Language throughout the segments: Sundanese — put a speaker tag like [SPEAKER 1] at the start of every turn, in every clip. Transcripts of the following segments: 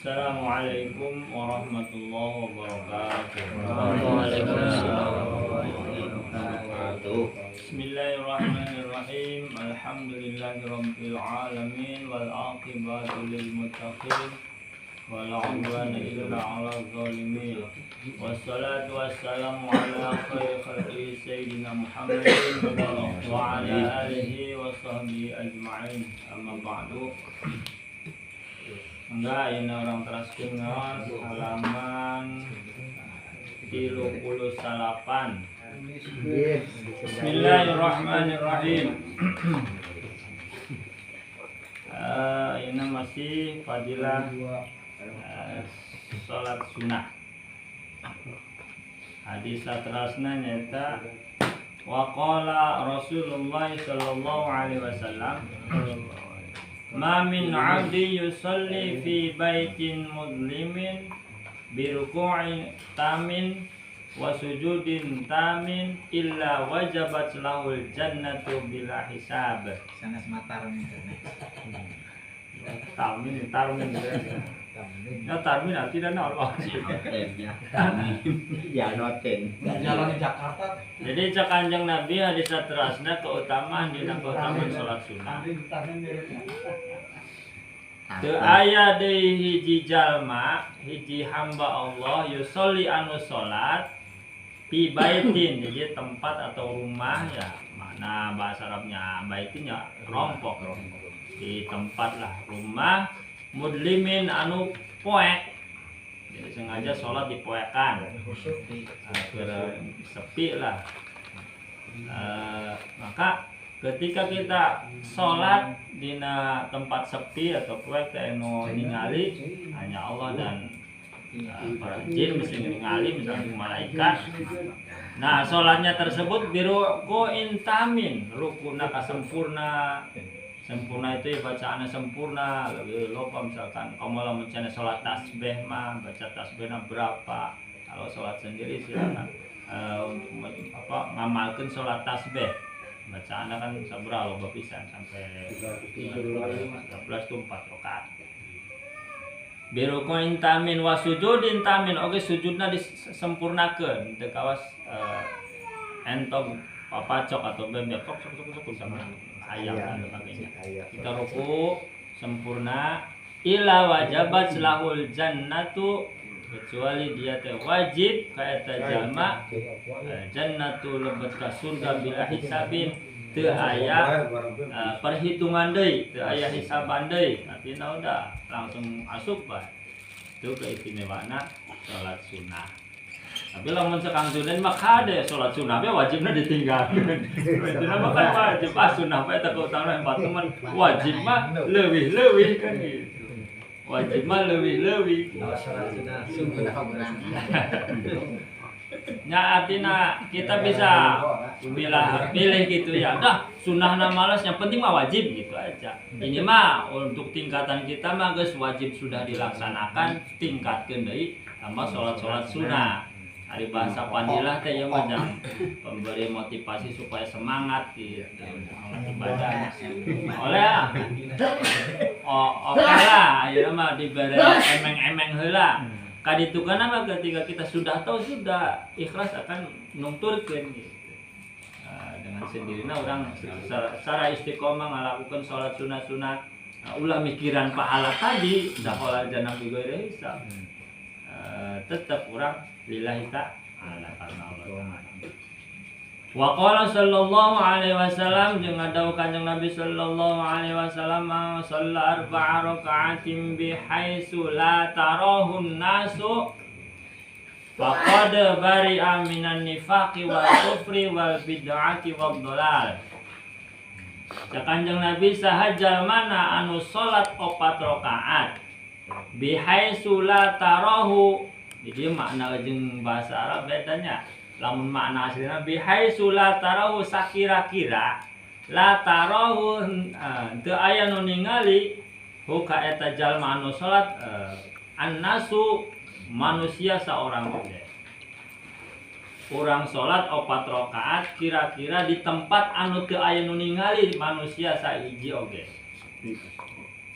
[SPEAKER 1] Assalamualaikum warahmatullahi wabarakatuh.
[SPEAKER 2] Waalaikumsalam warahmatullahi wabarakatuh.
[SPEAKER 1] Bismillahirrahmanirrahim. Alhamdulillahirabbil alamin wal aqibatu lil muttaqin wala udwana illa 'alal zalimin. Wassalatu wassalamu ala khairi khalqi sayyidina Muhammadin wa ala alihi wa sahbihi ajma'in. Amma ba'du. Enggak, ini urang teraskeun ngaos halaman 38. Bismillahirrahmanirrahim. Ini masih fadilah salat sunnah. Hadis saterasna nyaeta waqala Rasulullah sallallahu alaihi wasallam, ma min 'abdi yusalli fi baitin mudlimin bi ruku'in tamin wa sujudin tamin illa wajabat lahul jannatu bila hisab.
[SPEAKER 3] Sanes Mataram.
[SPEAKER 1] Tamin, tarmin. Ya tarmin artinya naon?
[SPEAKER 2] Ya noten.
[SPEAKER 3] Jalan di Jakarta.
[SPEAKER 1] Jadi cek Kanjeng Nabi hadis saterasna keutamaan dina keutamaan salat sunnah. Teu aya deui hiji jalma, hiji hamba Allah yusolli anu salat fi baitin, jadi tempat atau rumah ya, mana bahasa Arabnya baitin ya kelompok. Di tempat lah rumah mudlimin anu poek. Jadi sengaja sholat dipoekan agar sepi lah. Maka ketika kita sholat dina tempat sepi atau poek teh nu ningali hanya Allah dan para jin mesti ningali, misalnya malaikat. Nah, sholatnya tersebut biruku'in tamin, rukuna kasempurna. Sempurna itu ya bacaannya sempurna, lebih lupa misalkan kamu lah mencari sholat tasbih mah baca tasbihnya berapa. Kalau sholat sendiri silakan untuk apa ngamalkan sholat tasbih, bacaannya kan sabra loba pisan sampai 13 tuh 4 rakaat. Biruku'in tamin wa sujudin tamin, oke sujudna disempurnakeun teu kawas entog papacok atau bebek sok sok sok sok sama ayam dan sebagainya. Kita ruku sempurna ila wajabat lahul jannatu, kecuali dia teh wajib ka eta jalma jannatu lebet ka surga bila hisabin, teu aya perhitungan deui, teu aya hisaban deui, artinya udah langsung asup bae. Itu keistimewaanna salat sunnah. Tapi lamun sekang Sudan mah kade salat sunnah we wajibna ditinggalkeun. Wajibna mah kan wajib, ah sunnah we teh keutamaan empat teman, wajib mah leuwih-leuwih kan gitu. Wajib mah leuwih-leuwih.
[SPEAKER 3] Salat sunnah sungguh kurang.
[SPEAKER 1] Nya artinya kita bisa pilih gitu ya. Dah sunnahna malas, yang penting mah wajib gitu aja. Ini mah untuk tingkatan kita mah geus wajib sudah dilaksanakan, tingkatkeun deui tambah salat-salat sunnah. Ari bahasa padilah teh ieu mah jang pemberi motivasi supaya semangat gitu. Ibadah. Oleh ah. Oh, oke lah, ayeuna mah dibere emeng-emeng heula. Kaditu kana mah ketika kita sudah tahu sudah ikhlas akan nungturkeun gitu. Nah, dengan sendirinya orang secara istiqomah ngalakukan sholat sunnah-sunnah, nah, ulah mikiran pahala tadi dakhala jannah bi ghairi hisab. Tetap orang lillahi ta'ala karena Allah ta'ala. Wa qala sallallahu alaihi wasallam, jeung ngadawuh Kanjeng Nabi sallallahu alaihi wasallam, shalla arba'a raka'atin bihaitsu la tarahun nasu faqad bari'a minan nifaqi wal kufri wal bid'ati wad dhalal. Cak Kanjeng Nabi saha jalmana anu salat 4 rakaat bihaitsu la tarahu. Jadi makna jeung bahasa Arab bedanya. Lamun makna aslinya bihaitsu la tarahu sakira-kira la tarahu teu aya nu ningali hu ka eta jalma anu salat annasu manusia saorang oge. Urang salat 4 rakaat kira-kira di tempat anu teu aya nu ningali manusia sahiji oge.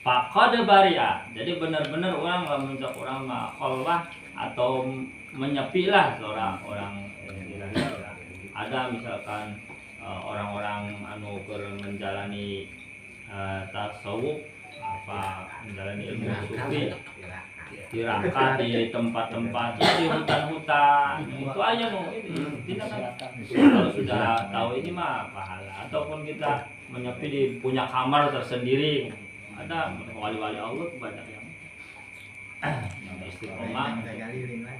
[SPEAKER 1] Faqad bari'a. Jadi benar-benar orang lamun cek urang mah khalwah atau menyepi lah seorang orang kira-kira. Ada misalkan orang-orang anu keur menjalani tasawuf apa menjalani ilmu sufi tirakat di tempat-tempat ya, di hutan-hutan itu aja nu ini tidak kan. Kalau sudah tahu ini mah pahala, ataupun kita menyepi di punya kamar tersendiri, ada wali-wali Allah tuh banyak yang istiqomah
[SPEAKER 3] Jaga lilin lah.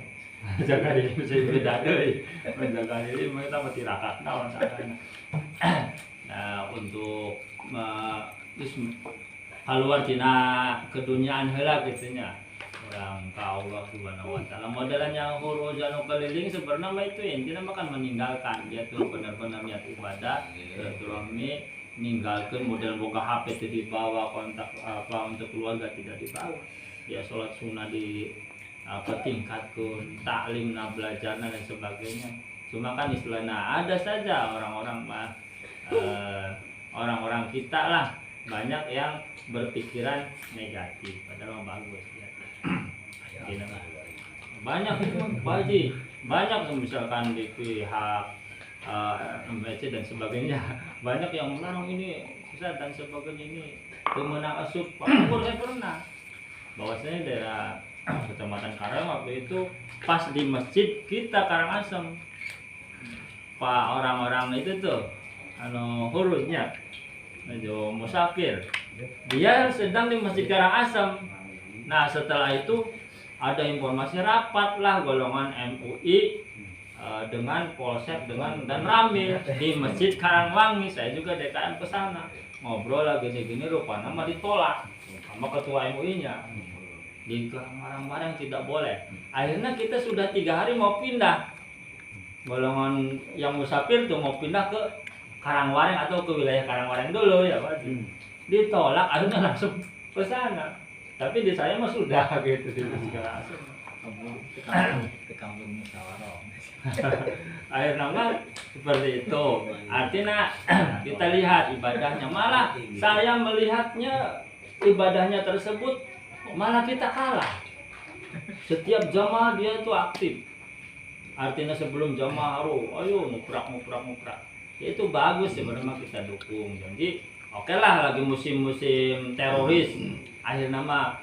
[SPEAKER 1] Jaga diri bisa beda deui, menjaga diri kita mah tirakat naon sakana. Nah, untuk terus keluar tina keduniaan heula kitu nya, urang ka Allah Subhanahu wa taala. Modelannya khuruj anu keliling sebenarnya mah itu intinya mah kan meninggalkan dia tuh benar-benar niat ibadah, silaturahmi, ninggalkan model boga HP itu dibawa, kontak apa untuk keluarga tidak dibawa. Dia sholat sunnah di apa tingkatkan taklim nah belajarnya dan sebagainya. Cuma kan istilahnya ada saja orang-orang mah orang-orang kita lah banyak yang berpikiran negatif, padahal mah bagus ya. Tidak banyak itu Pak Haji, banyak misalkan di pihak MBC dan sebagainya, banyak yang melarang ini sesat dan sebagainya, ini pemenang asup. Pak Bogor saya pernah bahwasanya daerah Kecamatan Karang waktu itu pas di masjid kita Karangasem, Pak, orang-orang itu tuh anu hurufnya menuju musafir, dia sedang di Masjid Karangasem. Nah, setelah itu ada informasi rapat lah golongan MUI dengan Polsek dengan dan Ramil di Masjid Karangwangi. Saya juga DKM ke sana, ngobrol lah gini-gini, rupanya mah ditolak sama ketua MUI-nya di barang-barang tidak boleh. Akhirnya kita sudah 3 hari mau pindah, golongan yang musafir tuh mau pindah ke Karangwareng atau ke wilayah Karangwareng dulu ya Pak. Ditolak, akhirnya langsung ke sana. Tapi di saya mah sudah gitu di Masjid Karangasem.
[SPEAKER 3] Ke kampung musyawarah.
[SPEAKER 1] Akhirnya mah seperti itu. Artinya kita lihat ibadahnya, malah saya melihatnya ibadahnya tersebut malah kita kalah. Setiap jamaah dia itu aktif. Artinya sebelum jamaah harus ayo nguprak nguprak nguprak. Ya itu bagus sebenarnya mah kita dukung. Jadi oke lah lagi musim-musim teroris, akhirnya mah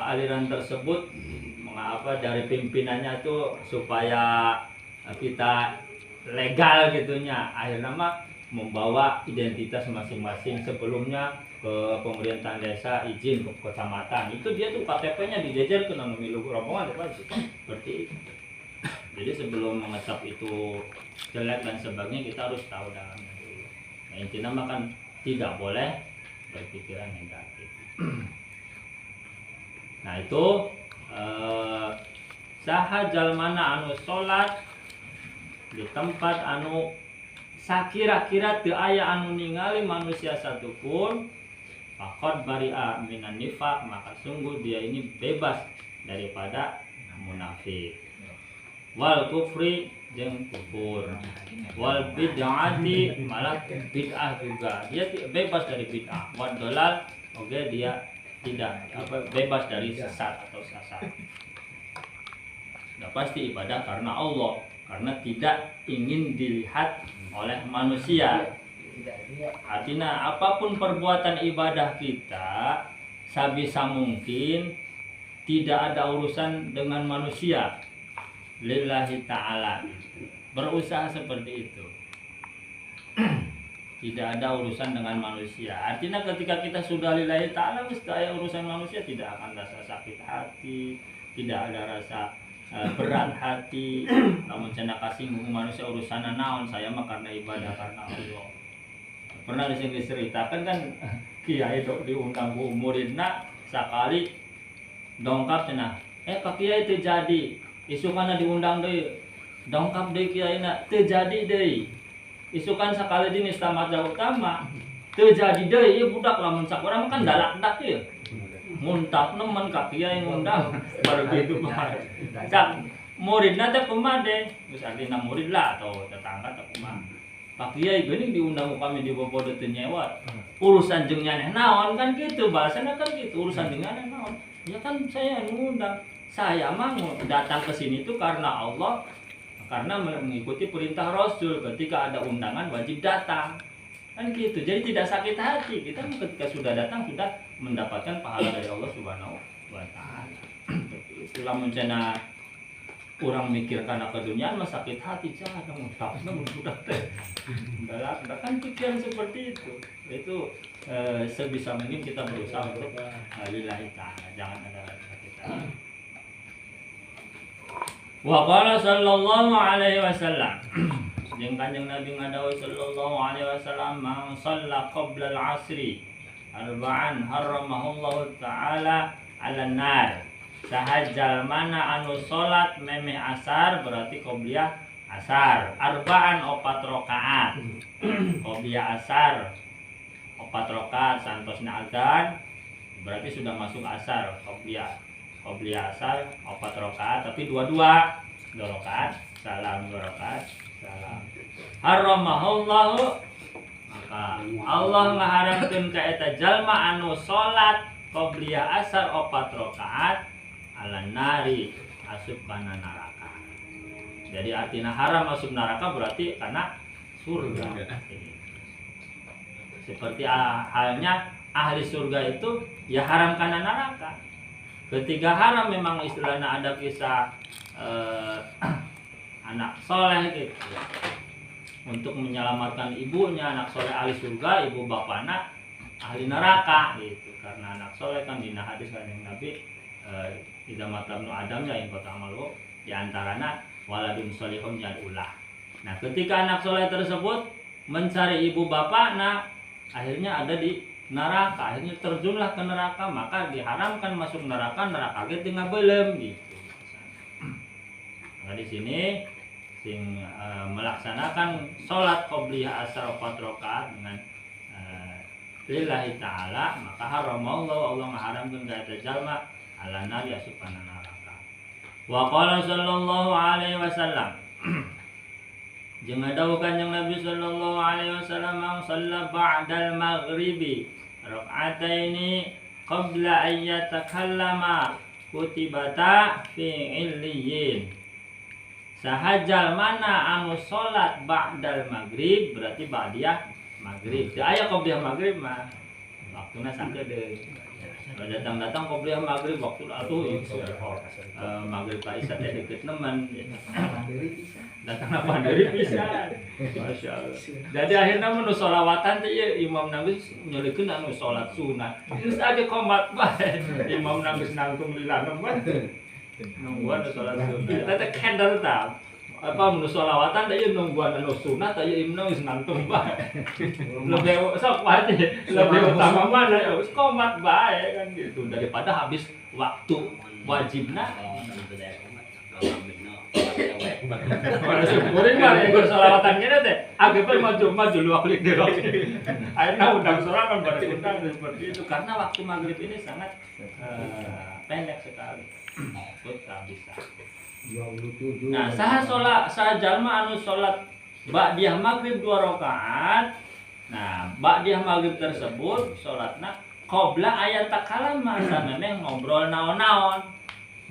[SPEAKER 1] aliran tersebut mengapa dari pimpinannya itu supaya kita legal gitunya, akhirnya mah membawa identitas masing-masing sebelumnya ke pemerintahan desa, izin ke kecamatan. Itu dia tuh KTP-nya dijejer ke nama milu rombongan ya, Pak, seperti itu. Jadi sebelum mengecap itu jelek dan sebagainya, kita harus tahu dalamnya dulu. Nah, intinya mah kan tidak boleh berpikiran negatif. Nah, itu saha jalmana anu salat di tempat anu sakira-kira teu aya anu ningali manusia satupun, faqad bari'a minan nifaq, maka sungguh dia ini bebas daripada munafik, wal kufri jeung kufur, wal bid'ati, malah bid'ah juga dia bebas dari bid'ah, wad dolal, oke, dia tidak apa bebas dari sesat atau sasar. Sudah pasti ibadah karena Allah, karena tidak ingin dilihat oleh manusia. Artinya apapun perbuatan ibadah kita, sabisa mungkin tidak ada urusan dengan manusia, lillahi ta'ala. Berusaha seperti itu, tidak ada urusan dengan manusia. Artinya ketika kita sudah lillahi ta'ala, mesti ada urusan manusia, tidak akan rasa sakit hati, tidak ada rasa berat hati. Namun cenah kasinggung manusia, urusan naon, saya mah karena ibadah karena Allah. Pernah diceritakan kan, kiai dok diundang ku muridna sakali dongkap cenah, "Pak Kiai, teu jadi." Isukana diundang deui, dongkap deui kiaina, teu jadi deui. Isukan sakali di nista marja utama, teu jadi deui. Ieu budak lamun sakurang kan dalak-dak ieu muntah nemen ka kiai ngundang baru gitu mah. Cak muridna teh kumaha deh, geus artina murid lah atau tetangga atau kumaha, "Pak Kiai, geuning diundang ku kami di Bobodo teu nyewot." Urusan jeung nyaneh naon kan gitu, bahasanya kan gitu, urusan jeung nyaneh naon. Ya kan saya yang ngundang. Saya mah datang ke sini itu karena Allah, karena mengikuti perintah Rasul. Ketika ada undangan wajib datang. Kan gitu. Jadi tidak sakit hati. Kita ketika sudah datang sudah mendapatkan pahala dari Allah Subhanahu wa taala. Itulah mencana orang mikir karena keduniaan mah sakit hati, jangan ngutapna mun budak teh. Enggak kan pikiran seperti itu. Itu sebisa mungkin kita berusaha untuk lillahi ta'ala, jangan ada sakit hati. Wa qala sallallahu alaihi wasallam, jeung Kanjeng Nabi ngadawuh sallallahu alaihi wasallam, man shalla qabla al-asri arba'an harramahullahu ta'ala 'ala nar. Saha jalmana anu salat memeh asar berarti qobliyah asar arba'an 4 rakaat. Qobliyah asar 4 rakaat santosna azan berarti sudah masuk asar qobliyah. Qobliyah asar 4 rakaat tapi dua-dua, 2 rakaat salam, 2 rakaat salam. Harramahullahu, maka Allah ngaharamkeun ka eta jalma anu salat qobliyah asar 4 rakaat ala nari, asup kana neraka. Jadi artinya haram masuk neraka berarti karena surga. Seperti halnya ahli surga itu ya haram karena neraka. Ketika haram memang istilahnya ada kisah anak soleh gitu untuk menyelamatkan ibunya, anak soleh ahli surga, ibu bapaknya ahli neraka gitu. Karena anak soleh kan dina hadis kanjeng Nabi idza mata ibnu Adam ya in qata amalu, di antaranya waladun solihun yad'ulah. Nah, ketika anak soleh tersebut mencari ibu bapaknya, akhirnya ada di neraka, akhirnya terjunlah ke neraka, maka diharamkan masuk neraka, neraka ge teu ngabeuleum gitu. Nah, di sini sing melaksanakan salat qobliyah asar 4 rakaat dengan lillahi ta'ala, maka haramallahu, Allah ngaharamkeun ka eta jalma ala nari asupana neraka. Wa qala sallallahu alaihi wasallam, jeung dawuh Kanjeng Nabi sallallahu alaihi wasallam, man shalla ba'dal maghribi rak'ataini qabla an yatakallama kutibata fi illiyin. Saha jalmana anu salat ba'dal maghrib berarti ba'diyah maghrib. Teu aya qobliyah maghrib mah waktuna sakedeung. Kalau datang-datang qobliyah maghrib waktu atuh maghrib ka isya teh deukeut nemen. Datang panderi pisan. Masya Allah. Jadi akhirnya mun sholawatan teh ieu imam nangis nyelikeun anu salat sunah. Geus age komat bae. Imam nangis nangtung lila nemen. Nungguan anu salat sunah. Eta teh kender tah. Apa mun sholawatan teh ieu nungguan anu sunah teh ieu imam geus nangtung bae. Lebih sok wae lebih utama mana ya geus komat bae kan gitu daripada habis waktu wajibna. Pada syukurin mah yang sholawatan gini teh agak maju maju lu klik dirok. Akhirnya undang sorangan pada undang seperti itu karena waktu maghrib ini sangat pendek sekali. Tak bisa. Nah, saha sholat, saha jalma anu sholat ba'diyah maghrib 2 rakaat. Nah, ba'diyah maghrib tersebut sholatna qabla ayat takalama samemeh ngobrol naon-naon.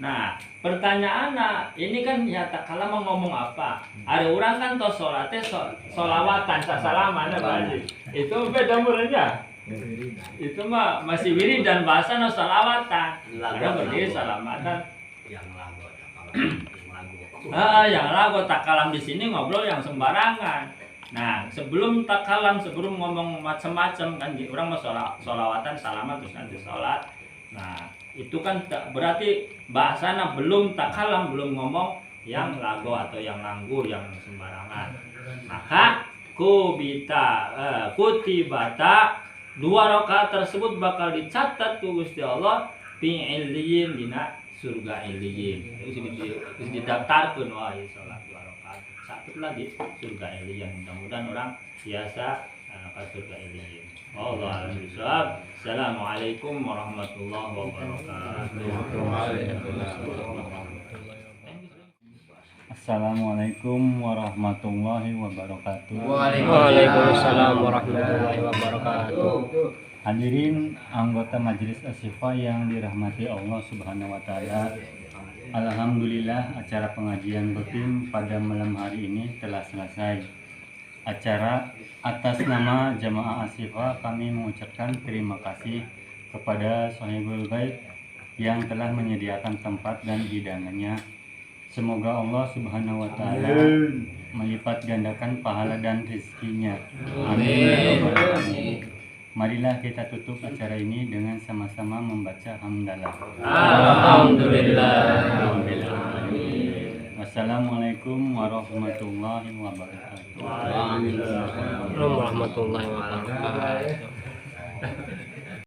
[SPEAKER 1] Nah, pertanyaanna ini kan ya takalama ngomong apa? Ada orang kan tos sholatnya sholawatan sasalaman Pak Haji. Itu beda murnya. Itu mah masih wiridan bahasa no sholawatan. Ada berdiri salamatan.
[SPEAKER 3] Yang lagu takalam, yang lagu.
[SPEAKER 1] Yang lagu takalam di sini ngobrol yang sembarangan. Nah, sebelum takalam, sebelum ngomong macam-macam kan orang mau sholawatan salaman terus nanti sholat. Nah, itu kan berarti bahasana belum takalam, belum ngomong yang lago atau yang langgu, yang sembarangan. Maka kutibata 2 rakaat tersebut bakal dicatat ku Gusti Allah fi illiyin dina surga illiyin. Itu didaftarkeun wae salat 2 rakaat. Satu lagi surga illiyin. Mudah-mudahan orang biasa ke surga illiyin. Wallahu a'lam bishawab. Assalamualaikum warahmatullahi wabarakatuh.
[SPEAKER 4] Assalamualaikum warahmatullahi wabarakatuh.
[SPEAKER 5] Waalaikumsalam warahmatullahi wabarakatuh.
[SPEAKER 4] Hadirin anggota Majelis Asyifa yang dirahmati Allah Subhanahu wa taala. Alhamdulillah, acara pengajian rutin pada malam hari ini telah selesai. Acara atas nama jamaah Asyifa, kami mengucapkan terima kasih kepada Sohibul Bait yang telah menyediakan tempat dan hidangannya. Semoga Allah Subhanahu wa taala melipat gandakan pahala dan rezekinya. Amin. Amin. Marilah kita tutup acara ini dengan sama-sama membaca hamdalah.
[SPEAKER 1] Alhamdulillah.
[SPEAKER 4] Wassalamualaikum warahmatullahi wabarakatuh.
[SPEAKER 5] Waalaikumsalam warahmatullahi wabarakatuh.